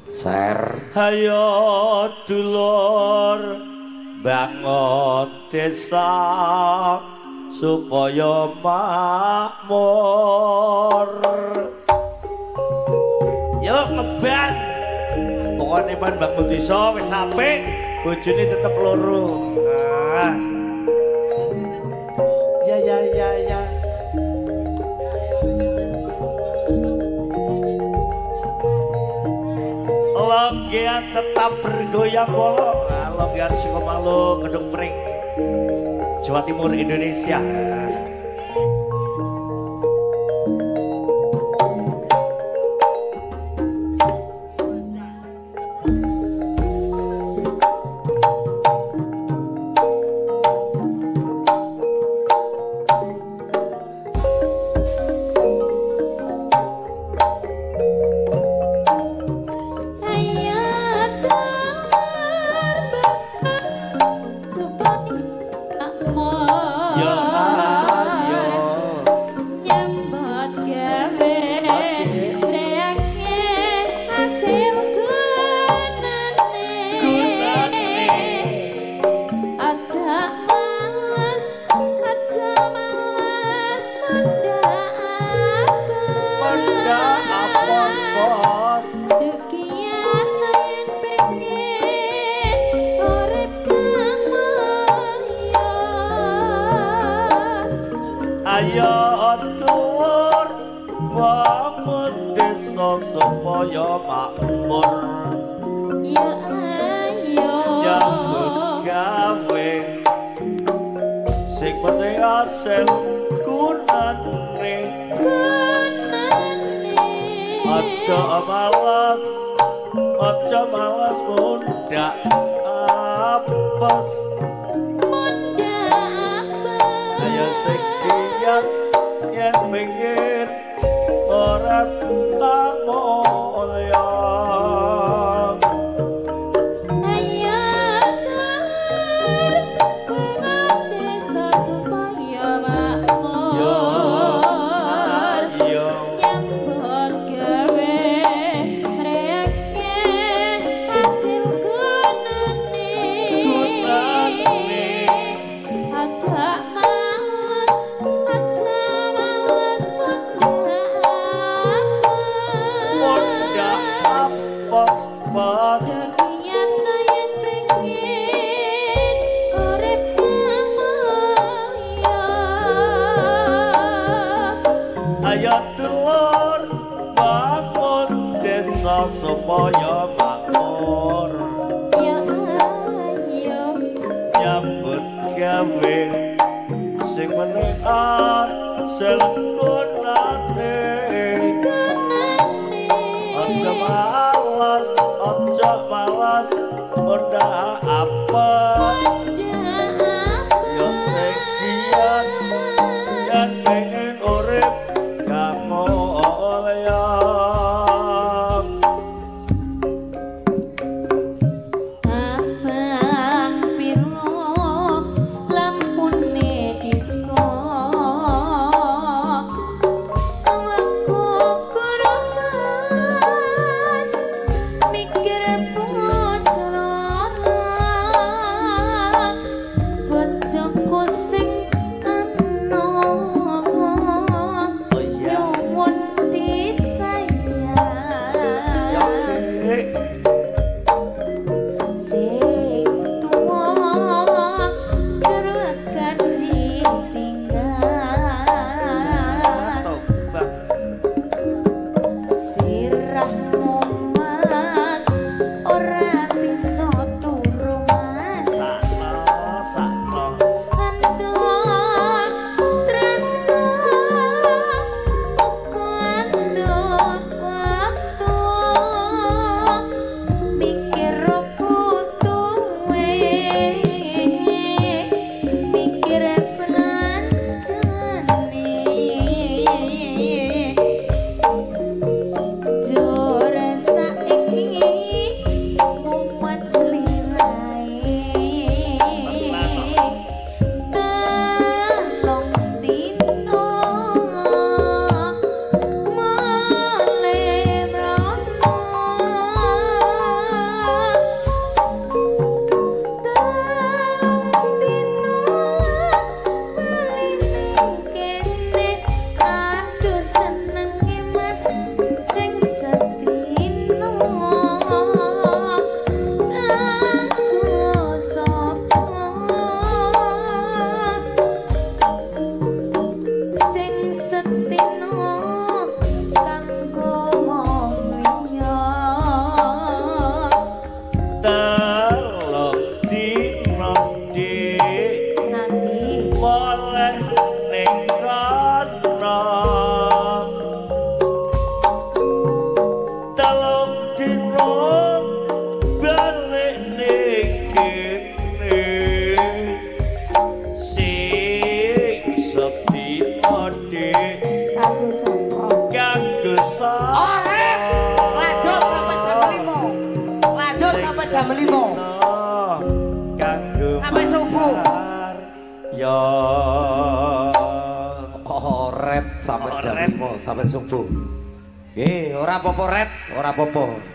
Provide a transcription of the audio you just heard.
Ser. Ayo dulur bangun desa supaya makmur. Yuk ngeban. Pokoknya pan bangun desa wis apik, bojone tetep loro. Ah. Ya ya ya ya. Longgean tetap bergoyang bolong. Nah, longgean Singomalo, Kedung Pring, Jawa Timur, Indonesia. Ayo tur bangun desa supaya makmur. Ya ayo nyambut gawe sing penting asil gunane. Gunane. Aja malas, aja malas mundak apes. Mundak apes. Ayo sing giat yen pengin ora mulya. Ayo tur bangun desa supaya makmur. Ayo nyambut gawe reake hasil gunane. Gunane. Aja males, aja males mundak mundak apes bos. Kegiatan yen pengin urip kang mulya. Ayo dulur bangun desa supaya makmur. Ya ayo nyambut gawe sing penting asil gunane. Gunane. Aja malas, aja malas mundak apes. Mundak Yo sing giat yen pengen urip kang mulya. Abang biru lampune disko, awakku kurumas mikir bojo loro. jam 5. Kanggo Sampai subuh. Ya. Oret sampai jam Oret. 5 sampai subuh. Nggih, ora apa-apa ret, ora apa-apa.